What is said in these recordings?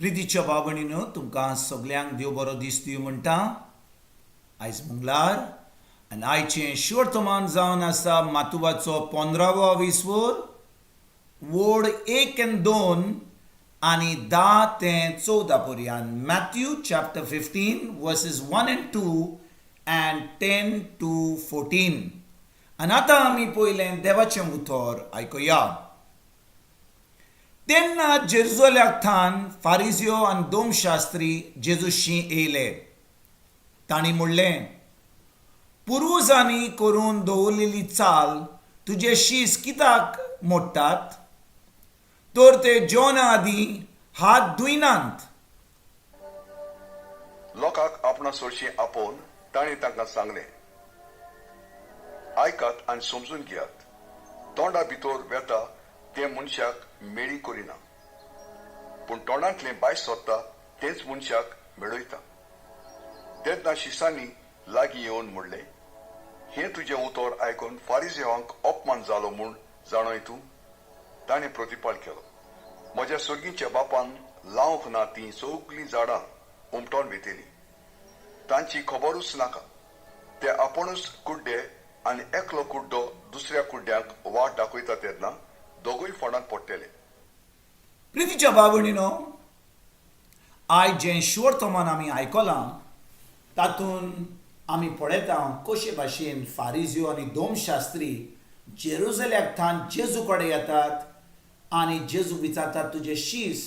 प्रितीच्या भाव भयणीनो, तुमकां सगल्यांक देव बरो दीस दिवं म्हणटा. आयज मंगळार आनी आयचें शुवर्तमान जावन आसा मातुवाचो 15वो विस्वोर, वोड 1 आनी 2 आनी 10 ते 14 पर्यंत. Matthew chapter 15 verses 1 and 2 and 10 to 14. आनी आतां आमी पयलें देवाचें उतर आयकुया. तेन्ना जेरुजल्याक थावन फारिजियो आनी दोमशास्त्री जेजूशी येयले. तांणी म्हणलें, पुर्वजांनी करून दवरलेली चाल तुजे शीस कित्याक मोडटात? तर ते जेवणा आदीं हात धुयनात. लोकांक आपणा सरशी आपोवन ताणें तांकां सांगलें, आयकात आनी समजून घेयात. तोंडा भितर वेता तें मनशाक मेळी करिना, पूण तोंडांतलें भायर सोदता तेंच मनशाक मेळयता. तेन्ना शिसांनी लागीं येवन म्हणलें, हें तुजें उतर आयकून फारिजेवांक अपमान जालो म्हूण जाणोय तूं? ताणें प्रतिपाल केलो, म्हज्या सर्गीच्या बापान लावंक ना तीं सगलीं झाडां उमटोन वेतेलीं. तांची खबरूच नाका. ते आपुणूच कुड्डे आनी एकलो कुड्डो दुसऱ्या कुड्ड्यांक वाट दाखयता तेन्ना दोगूय फोंडांत पडटले. प्रितीच्या भाव भयणीनो, आयज जें शुवर्तमान आमी आयकलां तातूंत आमी पळयता कशे भाशेन फारिजियो आनी दोमशास्त्री जेरुजल्याक थावन जेजू कडेन येतात आनी जेजूक विचारतात, तुजे शीस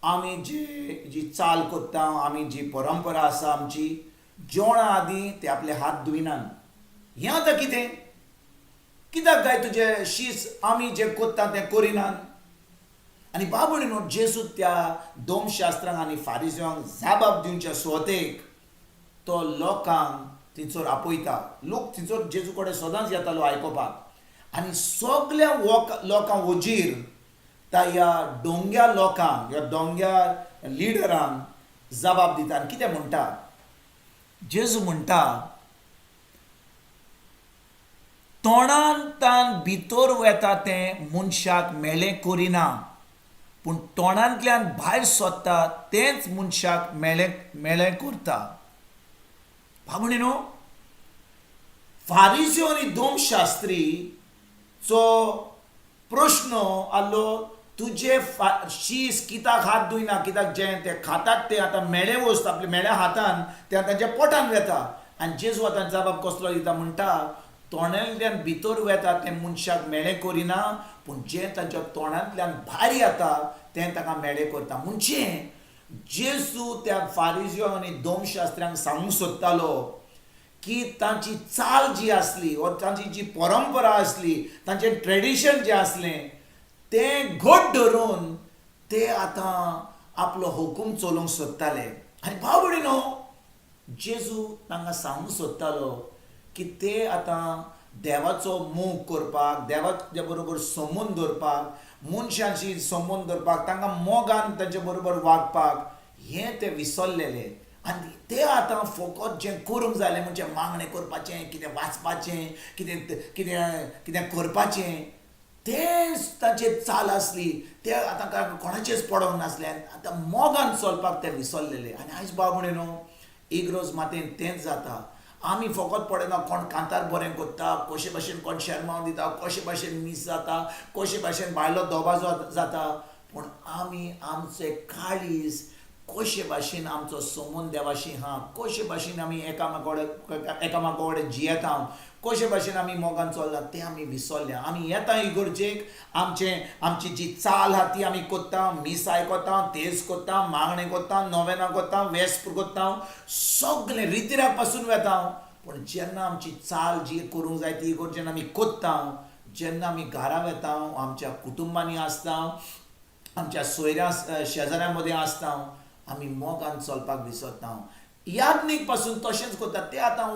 आमी जे जी चाल करता, आमी जी परंपरा आसा आमची, जेवणा आदीं ते आपले हात धुयनात. हें आतां कितें? कित्याक काय तुजे शीस आमी जें करता तें करिनात? आनी बाबू न्हू, जेजू त्या दोमशास्त्रांक आनी फारिजोंक जाबाब दिवच्या सुवातेक तो लोकांक थंयसर आपयता. लोक थंयसर जेजू कडेन सदांच येतालो आयकोपाक आनी सगल्या लोकां वजीर त्या ह्या डोंग्या लोकांक, ह्या डोंग्या लिडरांक जबाब दिता. आनी कितें म्हणटा जेजू? म्हणटा, तोंडांतल्यान भितर वेता तें मनशाक म्हेळें करिना, पूण तोंडांतल्यान भायर सोदता तेंच मनशाक म्हेळें म्हेळें करता. भाव न्हू, फारिज्यो आनी दोमशास्त्रीचो प्रश्न आहलो, तुजे शीस कित्याक हात धुयना? कित्याक जें ते खातात तें आतां म्हेळें वस्त, आपल्या म्हेळ्या हातान तें तांच्या पोटान वेता. आनी जेजू आतां जबाब कसलो दिता? म्हणटा, तोंडांतल्यान भितर वेता तें मनशाक म्हेळें करिना, पूण जें तांच्या तोंडांतल्यान भायर येता तें ताका म्हेळें करता. म्हणजे जेजू त्या फारिज्यो आनी दोमशास्त्र्यांक सांगूंक सोदतालो की तांची चाल जी आसली वा तांची जी परंपरा आसली, तांचें ट्रेडिशन जें आसलें तें घट धरून ते आतां आपलो हुकूम चलोवंक सोदताले. आनी भाव भयणीनो, जेजू तांकां सांगूंक सोदतालो की ते आतां देवाचो मोग करपाक, देवाच्या बरोबर संबंद दवरपाक, मनशांशी संबंद दवरपाक, तांकां मोगान तांचे बरोबर वागपाक हें ते विसरलेले. आनी ते आतां फकत जें करूंक जालें, म्हणजे मागणें करपाचें, कितें वाचपाचें, कितें कितें कितें करपाचें, तेंच तांचेर चाल आसली. ते आतां कोणाचेच पडोंक नासले. आतां मोगान चलपाक ते विसरलेले. आनी आयज भाव भयणीनो, इगर्ज मातेन तेंच जाता. आमी फकत पळयना कोण कांतार बरें करता, कशे भाशेन कोण शेरमांव दिता, कशे भाशेन मीस जाता, कशे भाशेन भायलो दबाजो जाता, पूण आमी आमचे काळीज कशे भाशेन, आमचो संबंद देवाशी आहा, कशे भाशेन आमी एकामेका कडेन जियेता, कशे भाशेन आमी मोगान चल्ला तें आमी विसरल्या. आमी येता इगर्जेक, आमचें आमची जी चाल आहा ती आमी करता, मीस आयकता, तेज करता, मागणें करता, नोवेनां करता, वेस्प करता, सगलें रितिराक पासून वेता. पूण जेन्ना आमची चाल जी करूंक जाय ती इगर्जेन आमी करता, जेन्ना आमी घरा वेता, आमच्या कुटुंबांनी आसता, आमच्या सोयऱ्या शेजाऱ्यां मदीं आसता, आमी मोगान चलपाक विसरता. याज्ञीक पासून तशेंच करतात. ते आतां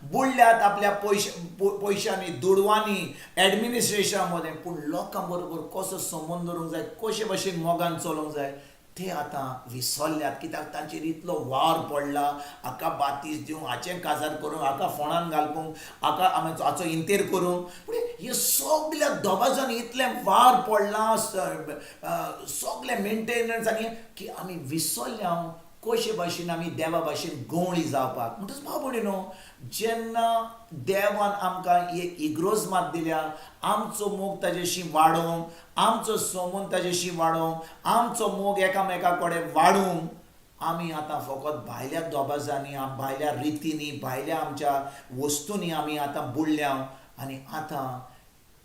बुडल्यात आपल्या पयशे पयशांनी, दुडवांनी, एडमिनिस्ट्रेशना मदें, पूण लोकां बरोबर कसो संबंद दवरूंक जाय, कशे भाशेन मोगान चलोवंक जाय. ते आतां विसरल्यात कित्याक तांचेर इतलो वार पडला, हाका बातीस दिवंक, हाचें काजार करूंक, हाका फोणान घालपूंक, हाका हाचो इंतेर करूंक. पूण हे सगल्या दबाजान इतलें वार पडलां, सगलें मेंटेनन्स आनी की आमी विसरल्या कशे भाशेन आमी देवा भाशेन गवळी जावपाक. म्हणटच भाव भयणीनो, जेन्ना देवान आमकां एक इग्रोज मात दिल्या आमचो मोग ताजेशी वाडोवंक, आमचो समून ताजेशी वाडोवंक, आमचो मोग एकामेका कडेन वाडूंक, आमी आतां फकत भायल्या दोबाजांनी, भायल्या रितींनी, भायल्या आमच्या वस्तूंनी आमी आतां बुडल्या आनी आतां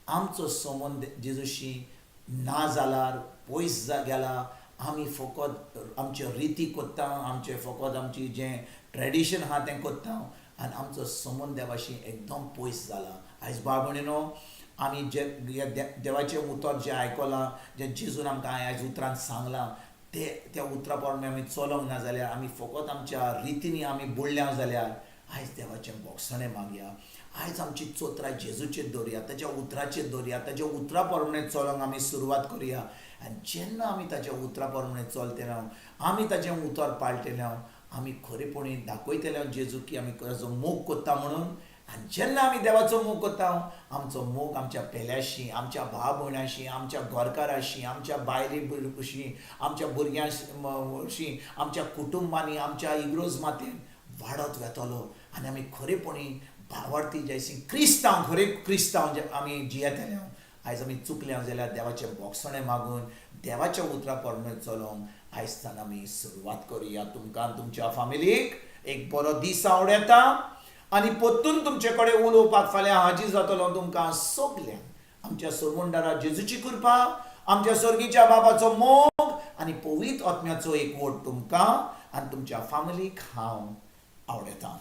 आमचो संबंद जेजूशी ना जाल्यार पयस गेला. आमी फकत आमच्यो रिती कोत्ता, आमचे फकत आमची जें ट्रेडिशन आहा तें कोत्ता आनी आमचो संबंद देवाशी एकदम पयस जाला. आयज भाव भयणीनो, आमी जे देवाचें उतर जें आयकलां, जें जेजून आमकां आयज उतरान सांगलां, ते त्या उतरा प्रमाणे आमी चलोंक ना जाल्यार, आमी फकत आमच्या रितींनी आमी बुडल्या जाल्यार आयज देवाचें बोगसणें मागया. आयज आमची चोत्राय जेजूचेर दवरया, ताच्या उतराचेर दवरया, ताच्या उतरा प्रमाणे चलोंक आमी सुरवात करुया. आनी जेन्ना आमी ताच्या उतरा प्रमाणे चलतले, आमी ताचें उतर पाळटले, आमी खरेपणी दाखयतले जेजू की आमी ताजो मोग कोत्ता म्हणून. आनी जेन्ना आमी देवाचो मोग कोत्ता, आमचो मोग आमच्या पेल्याशी, आमच्या भाव भयणाशी, आमच्या घरकाराशी, आमच्या बायले आमच्या भुरग्यांशी, आमच्या कुटुंबांनी, आमच्या इग्रोज मातेन वाडत वेतलो आनी आमी खरेपणी भावार्थी जैसी क्रिस्तांव, खरे क्रिस्तांव जे आमी जियेतले. आयज आमी चुकले जाल्यार देवाचें बोगसणें मागून देवाच्या उतरा प्रमाणे चलोवंक आयजच्यान आमी सुरवात करुया. तुमकां तुमच्या फामिलीक एक बरो दीस आवडटा आनी परतून तुमचे कडेन उलोवपाक फाल्यां हाजीर जातलो. तुमकां सगल्यांक आमच्या सोरमुंडारा जेजूची कृपा, आमच्या स्वर्गीच्या बाबाचो मोग आनी पवित्र आत्म्याचो एकवट तुमकां आनी तुमच्या फामिलीक हांव आवडटा.